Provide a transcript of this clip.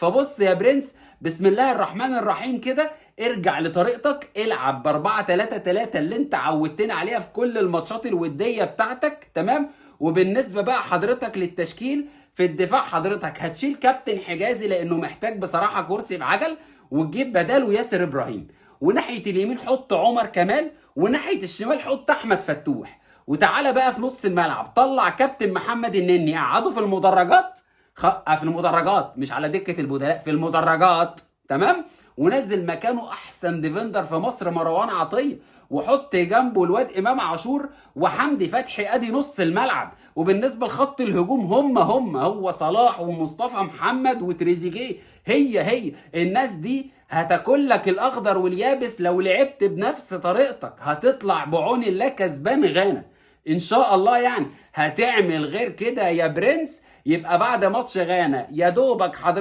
فبص يا برنس، بسم الله الرحمن الرحيم كده، ارجع لطريقتك، العب ب 4-3-3 اللي انت عودتنا عليها في كل الماتشات الودية بتاعتك، تمام. وبالنسبة بقى حضرتك للتشكيل في الدفاع، حضرتك هتشيل كابتن حجازي لانه محتاج بصراحة كرسي بعجل، وتجيب بداله ياسر ابراهيم. وناحية اليمين حط عمر كمال، وناحية الشمال حط احمد فتوح. وتعالى بقى في نص الملعب، طلع كابتن محمد النني، قعدة في المدرجات، في المدرجات مش على دكة البدلاء، في المدرجات، تمام. ونزل مكانه احسن defender في مصر مروان عطية، وحط جنبه الواد امام عاشور وحمدي فتحي، ادي نص الملعب. وبالنسبة لخط الهجوم، هم هو صلاح ومصطفى محمد وتريزيجيه، هي هي الناس دي هتاكل لك الاخضر واليابس. لو لعبت بنفس طريقتك هتطلع بعون الله كسبان غانا ان شاء الله. يعني هتعمل غير كده يا برنس، يبقى بعد ماتش غانا يا دوبك حضرتك